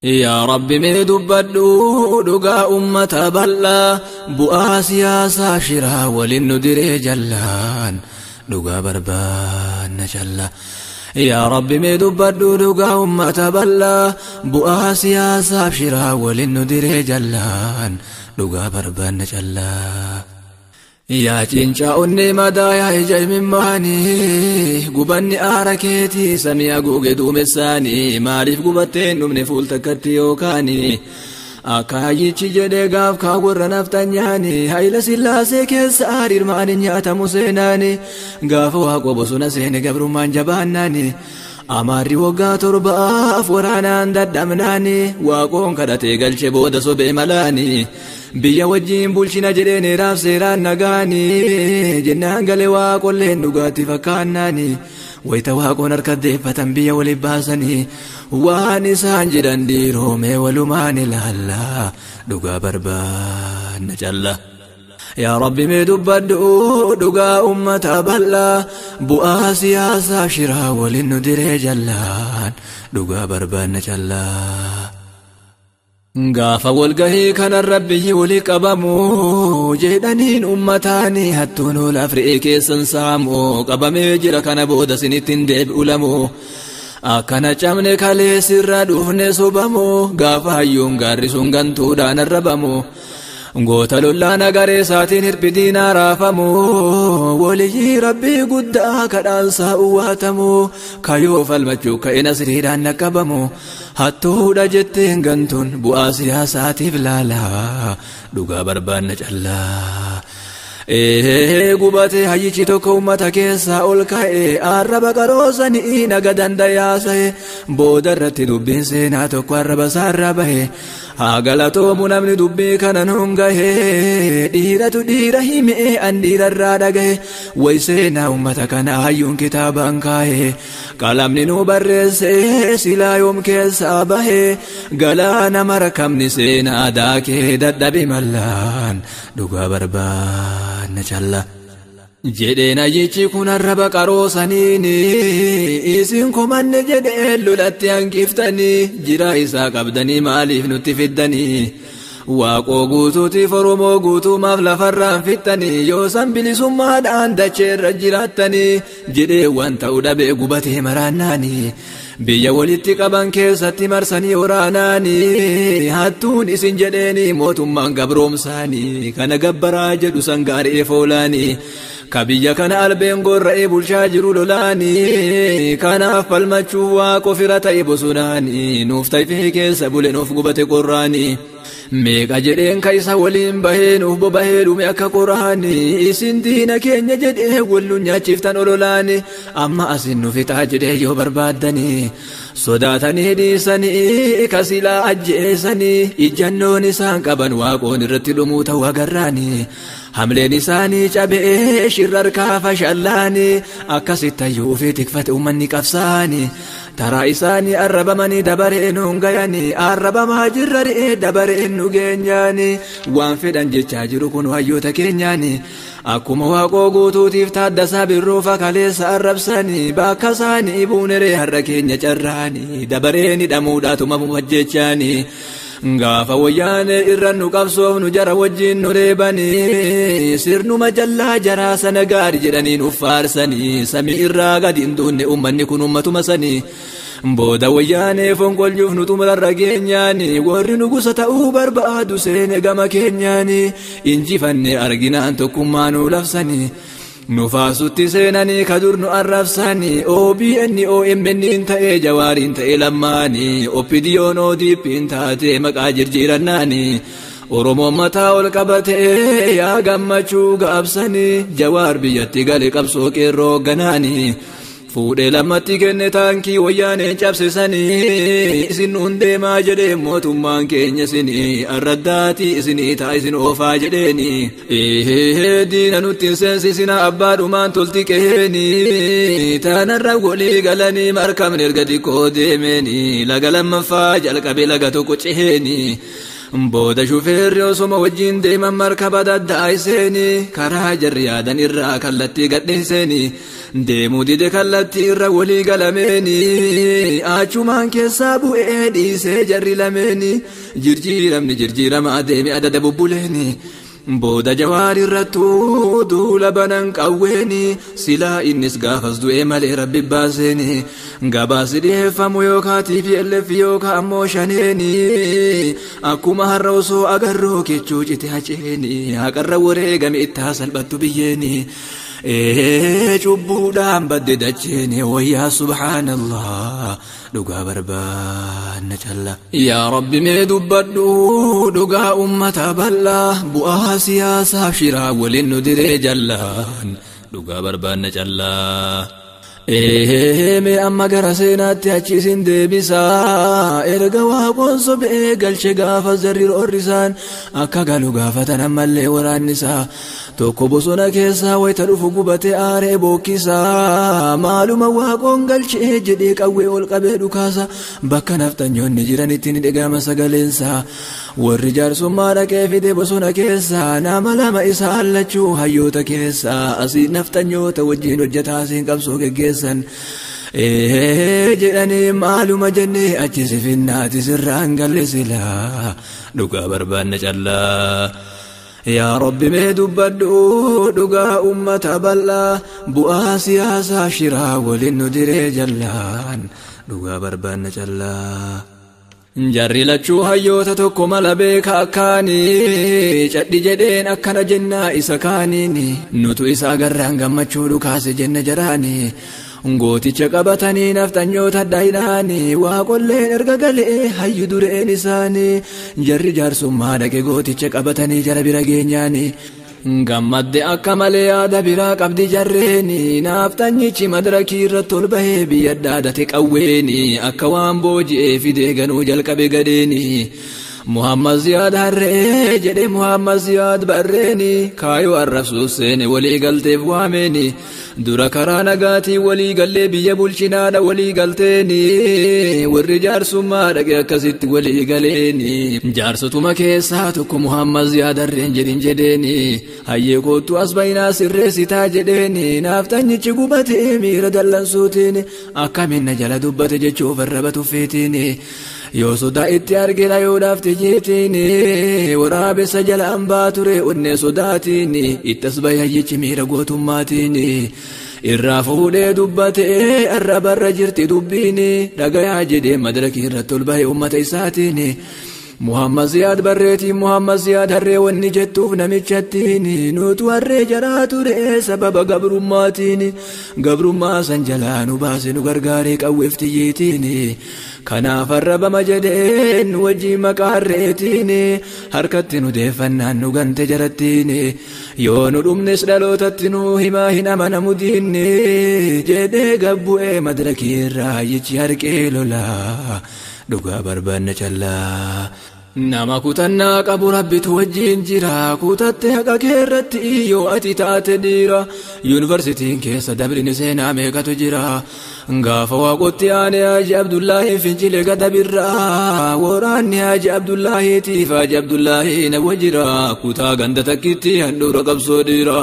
Yaa Rabbi mee dubbadhu dhugaa ummata bal'aa, bu'aa siyaasaa shiraa waliin nu diree jallaan, dhugaa barbaanna calla. Yaa Rabbi mee dubbadhu dhugaa ummata bal'aa, bu'aa siyaasaaf shiraa waliin nu diree jallaan, dhugaa barbaanna callaa. Yaa cincaa onnee madaa, yaa ija imimmaanii, gubanni aara keetii samii haguuge duumessaanii, maaliif gubatteen dhumne fuul takkatti yookaanii? Akka hayyichi jedhee gaaf kaa warra naftanyaanii, Hayila Sillaasee keessa aariirmaan hin nyaatamu seenaanii, gaafa Waaqoo bosona seene gabrummaan jabaannaanii, Amaarri waggaa 7f waraanaan dadhabnaanii, Waaqoon kadhatee galche booda sobee malaanii, biyya wajjiin bulchina jedheen heeraaf seeraan nagaanii jennaan galee Waaqolleen dhugaatti fakkaannaanii, wayita Waaqoon harka deeffatan biyya waliif baasanii, waan isaan jedhan dhiiroomee walumaan ilaallaa, dhugaa barbaanna calla. Yaa Rabbi mee dubbadhu dhugaa ummata bal'aa, bu'aa siyaasaaf shiraa waliin nu diree jallaan, dhugaa barbaanna callaa. Gaafa walgahii kanarra biyyi walii qabamu jedhaniin ummataanii, hattuun olaaf re'ee keessan saamu qabamee jira, kana booda sinitti hin deebi'u lamu. Akkana cabne kalee sirra dhufne sobamu, gaafa hayyuun gaarri sun gantuudhaan arrabamu. Goota lollaan agaree isaatiin hirphi diinaa raafamu, waliyyii Rabbii guddaa kadhaansaa uwwaatamu, kayoo falmachuu ka'e nasriidhaan naqqabamu, hattuudha jetteen gantuun bu'aa siyaasaatiif laalaa, dhugaa barbaanna callaa. Gubatee hayyichi tokko ummata keessaa ol ka'e, arraba qaroosanii naga dandayaasa'e, booda irratti dubbiin seenaa tokko arraba isaarra bahe. Haa galatoomu namni dubbii kana nuun gahe, dhiiratu dhiira hime an dhiirarraa dhagahe, way seenaa ummata kana hayyuun kitaabaan kaa'e, qalamni nu barreesse silaa yoom keessaa bahe, galaana markabni seenaa daakee dadhabe mallaan, dhugaa barbaanna calla. Jedheen hayyichi kun arraba qaroosaniini, isin komanne jedhee lolatti hanqiftanii, jira isaa qabdanii maaliif nutti fiddanii? Waaqoo guutuutiif Oromoo guutuumaaf lafarraan fixxanii, yoo san bilisummaadhaan dacheerra jiraattanii jedhee, waan ta'u dhabee gubatee maraannaanii, biyya walitti qaban keessatti marsanii waraanaanii, hattuun isin jedheeni mootummaan gabroomsaanii kana gabbaraa jedhu san gaarii foolaanii, ka biyya kana albeen gorra'ee bulchaa jiru lolaanii, kanaaf falmachuu Waaqo fira ta'e bosonaanii, nuuf ta'ee keessa bule nuuf gubate qorraanii. Meeqa jedheen ka isa waliin bahee nuuf bobahee dhume akka qoraanii, isin diina keenya jedhee wallu nyaachiftan ololaani, amma asin nu fixaa jedhee yoo barbaaddanii, sodaatanii dhiisanii kasilaa ajjeesanii, ijjannoon isaan qaban Waaqoon irratti dhumuu ta'uu agarraanii, hamleen isaanii cabee shirarkaa fashallaanii, akkasitti hayyuu ofii tikfate uummanni qabsaanii, taraa isaanii arrabamanii dabaree nuun gayanii, arrabamaa jirra re'ee dabareen nu geenyaanii, waan fedhan jechaa jiru kun hayyoota keenyaanii, akkuma Waaqoo Guutuutiif Taaddasaa Birruufa kaleessa arrabsanii, bakka isaanii buuneree har'a keenya carraanii dabareen hidhamuudhaa tumamu ajjechaanii. Gaafa wayyaane irra nu qabsoofnu jara wajjin nu reebanii, sirnuma jallaa jaraa sana gaari jedhanii nuuf faarsanii, samii irraa gadi hin duunne ummanni kun ummatuma sanii. Booda wayyaanee fonqolchuuf nu xumurarra geenyaani, warri nu gosa ta'uu barbaadu seene gama keenyaani, injifanne arginaan tokkummaa nu labsanii. Nufaasutti seenanii kadur nu arrabsanii, OBN OMN ta'ee Jawaariin ta'ee Lammaanii, OPDO'n ODP'n taatee maqaa jirjiirannaanii, Oromoon mataa ol qabatee yaa gammachuu gaabsanii, Jawaar biyyatti gale qabsoo qeerroo ganaanii. Fuudhee Lammatti kenne taankii wayyaaneen cabsisanii, isin nuun deemaa jedhee mootummaan keenya isinii arraddaatii isinii ta'a isin oofaa jedheeni. Diina nutti hin seensisina abbaa dhumaan tolti qeeni, taanarra walii galanii markabni erga xiqqoo deemeeni, laga lammaffaa jalqabe laga tokko ceheeni. Booda shufeerri osoma wajjin deeman markaba daddaa'iseen karaa jarri yaadan irraa kallattii gadhiiseen deemuu dide kallattii irra walii galameeni achumaan keessaa bu'ee dhiisee jarri lameeni jirjiiramni jirjiirama adeeme adada bubbuleeni. Booda Jawaar irrattuu duula banan qawweeni silaa innis gaafas du'ee malee rabbi baaseeni gabaasi dhiyeeffamu yookaa TPLF yookaa ammoo shaneeni akkuma har'a osoo agarroo kichuu cite haceeni haqarra wareegame itti haa salphattu biyyeeni cubbuudhaan badde dacheeni wayyaa subhaanallah dhugaa barbaanna calla. Yaa Rabbi mee dubbadhu dhugaa ummata bal'aa bu'aa siyaasaaf shiraa waliin nu diree jallaan dhugaa barbaanna callaa. Mee amma gara seenaatti achi isin deebisaa erga waaqoon sobee galche gaafa zarri roorrisaan akka galu gaafatan ammallee waraannisaa tokko bosona keessaa wayita dhufu gubate aaree bookkisaa maaluma waaqoon galchee jedhee qawwee ol qabee dhukaasa bakka naftanyoonni jiranitti ni dhagama sagaleensaa warri jaarsummaa dhaqee fide bosona keessaa nama lama isaan lachuu hayyoota keessaa asii naftanyoota wajjin hojjetaa asiin qabsoo geggeessa. Jedhanii maaluma jennee achi si finnaati sirraan galle silaa dhugaa barbaanna callaa. Yaa Rabbi mee dubbadhu dhugaa ummata bal'aa bu'aa siyaasaa shiraa waliin nu diree jallaan dhugaa barbaanna callaa. Jarri lachuu hayyoota tokko mala beeka akkaanii cadhi jedheen akkana jennaa isa kaaniini nutu isa agarraan gammachuu dhukaase jenna jaraanii. Gooticha qabatanii naftanyoota dhayinaanii waaqolleen erga galee hayyu dureen isaanii jarri jaarsummaa dhaqe gooticha qabatanii jara bira geenyaanii. Gammadde akka malee yaada biraa qabdi jarreeni naaftanyichi madarakii irratti ol bahee biyya dhaadate qawweeni akka waan booji'ee fidee ganuu jalqabe gadeeni. Muhammad Ziyaad harree jedhe Muhammad Ziyaad barreeni kaayoo arrabsuuf seene walii galteef waameeni dura karaa nagaatii walii gallee biyya bulchinaadha walii galteeni warri jaarsummaa dhaqe akkasitti walii galeeni jaarsotuma keessaa tokko Muhammad Ziyaad harreen jedhin jedheeni hayyee koottu as bayinaa sirreessitaa jedheeni naaftanyichi gubatee miira dallansuutiin akkamiin na jala dubbate jechuuf arraba tuffeetiin. Yoo sodaa itti argina yoo dhaafte jeetiin waraabessa jala hambaa ture onnee sodaatiin ittas bayayyichi miira gootummaatiin irraa fuudhee dubbatee arrabarra jirti dubbiin dhagayaa jedhee madarakii irratti ol bahee ummata isaatiin. Muhammad Ziyaad barreetiin Muhammad Ziyaad harree wanni jettuuf namichattiin nutu harree jaraa ture sababa gabrummaatiin gabrummaa san jalaa nu baase nu gargaaree qawweef xiyyiitiin kanaaf arrabama jedheen nu wajjin maqaa harreetiin harkatti nu deeffannaan nu gante jarattiin yoo nu dhumnes dhalootatti nu himaa hin amanamu diinni jedhee gabbu'ee madarakii irraa hayyichi harqee lolaa. Dhugaa barbaanna callaa. Nama kutannaa qabu rabbitu wajjin jira kutattee haqa kee irratti yoo ati taate dhiira yuunivarsiitiin keessa dabrini seenaa meeqatu jira gaafa waaqotti aanee Haaji Abdullaahi fincilee gadabirraa waraanni Haaji Abdullaahiitiif Haaji Abdullaahi nama jira kutaa ganda takkitti handhuura qabsoo dhiira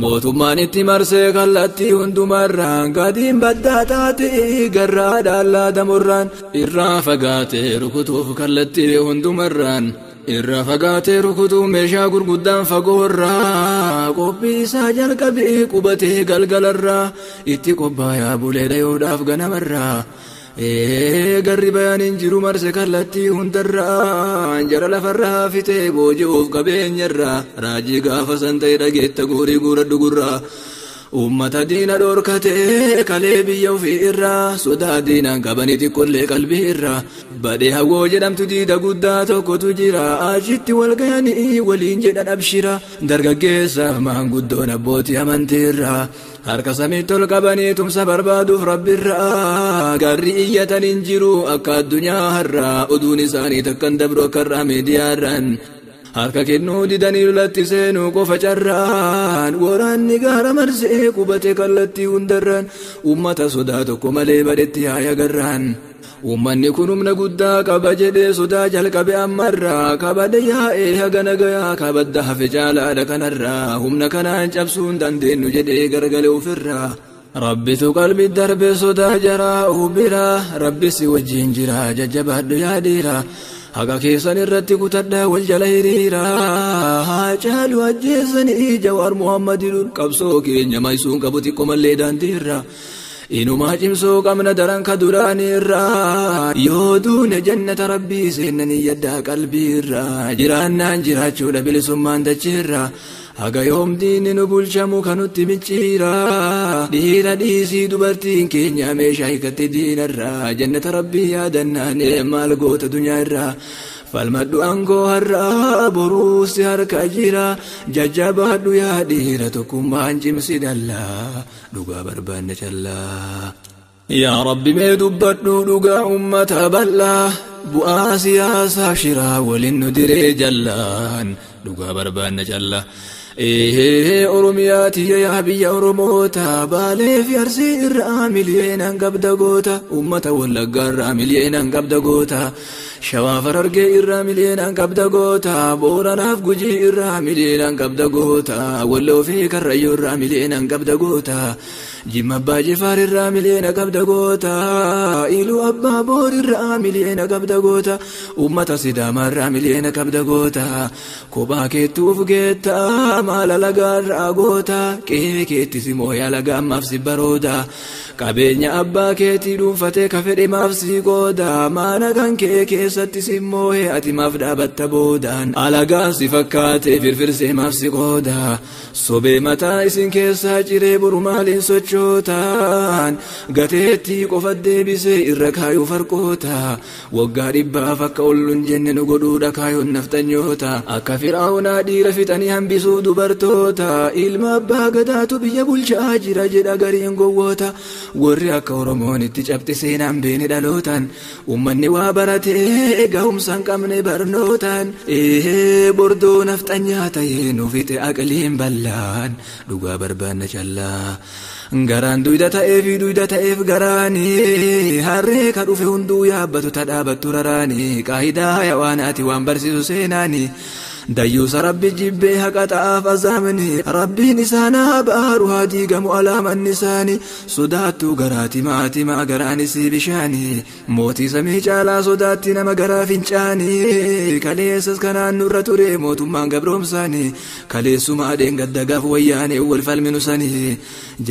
mootummaan itti marsee kallattii hundumarraan gadiin baddaa taate garraa dhaallaa damurraan irraa fagaatee rukutuuf kallattii hundumarraan irraa fagaatee rukutuu meeshaa gurguddaan fagoorraa qophii isaa jalqabee qubatee galgalarraa itti qophaayaa bulee dhayoodhaaf ganamarraa garri bayaaniin jiru marse kallattii hundarraa jara lafarraa fitee booji'uuf qabeenyarraa raajii gaafa san ta'e dhageetta guurii guura dhugurraa. Ummata diina dhorkatee kalee biyya ofii irraa sodaa diinaan qabanii xiqqollee qalbii irraa badee hawwoo jedhamtu diida guddaa tokkotu jira achitti wal ga'anii waliin jedhan abshira dargaggeessaaf maanguddoon abbootii amantii irraa harka samiitti ol qabanii tumsa barbaaduuf rabbirraa garri iyyatan hin jiru akka addunyaa har'aa oduun isaanii takkan dabru akka irraa miidiyaarraan. Harka kennuu didanii lolatti seenuu qofa carraan waraanni gaara marsee qubate kallattii hundarraan ummata sodaa tokko malee badetti haaya garraan. Uummanni kun humna guddaa qaba jedhee sodaa jalqabe ammarraa kabade yaa'ee haga nagayaa kabadda hafe caalaadha kanarraa humna kanaan cabsuu hin dandeenyu jedhee gargale ofirraa. Rabbitu qalbi darbe sodaa jaraa ubiraa Rabbi si wajjin jira jajjabaadhu yaa dhiiraa. Haqa keessan irratti kutadhaa wal jala hiriiraa Haacaaluu ajjeesanii Jawaar Muhammadiin qabsoo keenya maysuun qabu xiqqoo mallee daandiirraa. Inumaa cimsoo qabna daran ka duraaniirraa yoo duune jannata rabbii seenanii yaddaa qalbiirraa jiraannaan jiraachuudha bilisummaan dachiirraa. Haga yoom diinni nu bulchamu kanutti micciiraa dhiira dhiisii dubartiin keenya meeshaa hiikatte diinarraa jannata rabbii yaadannaan maal goota dunyaa irraa. Falmadhu aangoo har'aa boruu si harka jira jajjabaadhu yaa dhiira tokkummaan cimsi dallaa dhugaa barbaanne callaa. Yaa Rabbi mee dubbadhu dhugaa uummata bal'aa bu'aa siyaasaa shiraa waliin nu diree jallaan dhugaa barbaanne callaa. Oromiyaa tiyya yaa biyya Oromoota Baalee fi Arsii irraa miliyoonaan qabda goota uummata Wallaggaa irraa miliyoonaan qabda goota Shawaa Harargee irraa miliyoonaan qabda goota Booranaaf Gujii irraa miliyoonaan qabda goota Walloo fi Karrayyuu irraa miliyoonaan qabda goota Jimma Abbaa Jifaar irraa miliyoona qabda goota Iluu Abbaa Boor irraa miliyoona qabda goota uummata Sidaamaa irraa miliyoona qabda goota kophaa keettuuf geetta maala lagaarraa goota qe'ee keetti si mooyaa laga ammaaf si barooda qabeenya abbaa keetii dhuunfatee ka fedhe maaf si qooda maana kan kee keessatti si moo'ee ati maaf dhaabatta boodaan alagaa si fakkaatee firfirsee maaf si qooda sobee mataa isin keessaa ciree boru maaliin sochootaan gateettii qofa deebisee irra kaayuu farqoota waggaa dhibbaaf akka olluun jenne nu godhuudha kaayuun naftanyoota akka firaa'unaa dhiira fixanii hambisuu dubartoota ilma abbaa gadaatu biyya bulchaa jira jedha gariin gowwoota warri akka Oromoon itti cabxe seenaan beene dhalootaan uummanni waa baratee gahumsa hin qabne barnootaan bordoo nafxanyaa ta'ee nu fixe aqliin bal'aan dhugaa barbaanna callaa. Garaan duyda ta'eef duyda ta'eef garaanii harree ka dhufe hunduu yaabbatu tadhaabattu raraanii qaayidaa hayawaanaati waan barsiisu seenaanii. Dayyuusa rabbi jibbee haqa ta'aaf azaamni rabbiin isaanaa baaru haa diigamu alaamanni isaanii sodaattuu garaati maatimaa garaanis bishaanii mootii samii caalaa sodaatti nama garaa fincaanii kaleessas kanaan nurra ture mootummaan gabroomsaanii kaleessuma adeen gaddagaaf wayyaanee wal falminu sanii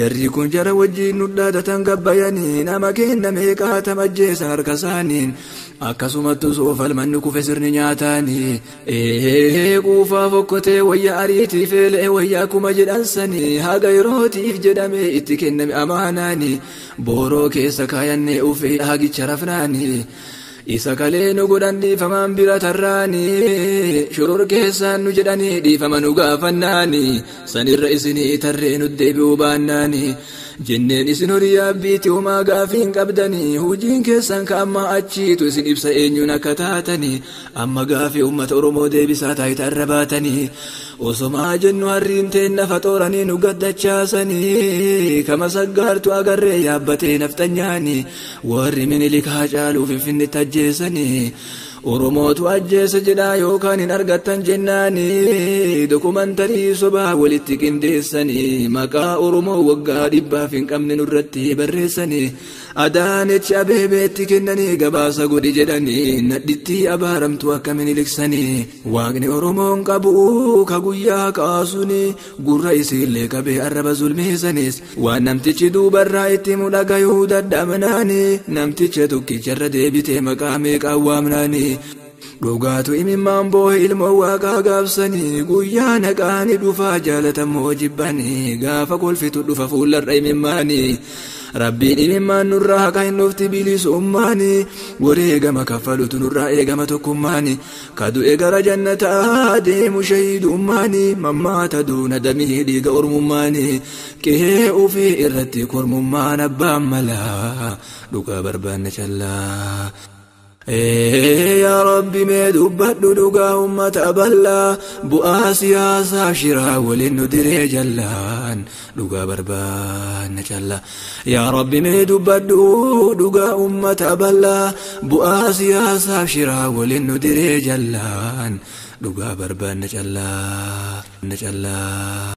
jarri kun jara wajjiin nu dhaadatan gabbayanii nama kenna meeqaa tamajjeessan harka isaaniin akkasumattu soofalmanni kufe sirni nyaataanii quufaa fokkotee wayya ariitii feelee wayya akkuma jedhan sanii haga yerootiif jedhamee itti kenname amaanaanii booroo keessa kaayannee ufee hagicha rafnaanii isa kalee nu godhan dhiifamaan bira tarraanii shoror keessaan nu jedhanii dhiifama nu gaafannaanii sanirra isinii tarree nu deebi'uu baannaanii jenneen isin horii yaabbiitti homaa gaafii hin qabdanii hojiin keessan ka ammaa achiitu isin ibsa eenyuun akka taatanii amma gaafii uummata Oromoo deebisaa taayitaa irra baatanii osomaa jennu harriin teen nafa xooranii nu gaddachaasanii kama saggaartu agarree yaabbatee nafxanyaanii warri Minilik Haacaaluu Finfinneetti ajjeesanii Oromootu ajjeese jedhaa yookaan hin argattan jennaanii dokumantarii sobaa walitti qindeessanii maqaa Oromoo waggaa dhibbaaf hin qabne nurratti barreessanii Adaanech Abeebeetti kennanii gabaasa godhi jedhanii nadhittii abaaramtu akka Miniliksanii waaqni Oromoon qabu ka guyyaa kaasuni gurra isiillee qabee arraba zulmeessanis waan namtichi duubarraa itti mudhagayuu dadhabnaanii namticha tokkicharra deebitee maqaa meeqaan waamnaanii. Dhugaatu imimmaan boohe ilmoo waaqaa gaabsanii guyyaa naqaanii dhufaa jaalatamoo jibbanii gaafa kolfitu dhufa fuullarra imimmaanii Rabbiin imimmaan nurraa haqa hin dhufti bilisummaanii wareegama kaffalutu nurraa eegama tokkummaanii ka du'e gara jannataa deemu shahiidummaanii mammaata duuna damii dhiiga ormummaanii qe'ee ofii irratti kormummaan abbaan malaa dhugaa barbaanne callaa. Yaa Rabbi mee dubbadhu dhugaa uummata bal'aa, bu'aa siyaasaa shiraa waliin nu diree jallaan, dhugaa barbaanna callaa. Yaa Rabbi mee dubbadhu dhugaa uummata bal'aa, bu'aa siyaasaa shiraa waliin nu diree jallaan, dhugaa barbaanna callaa. Callaa.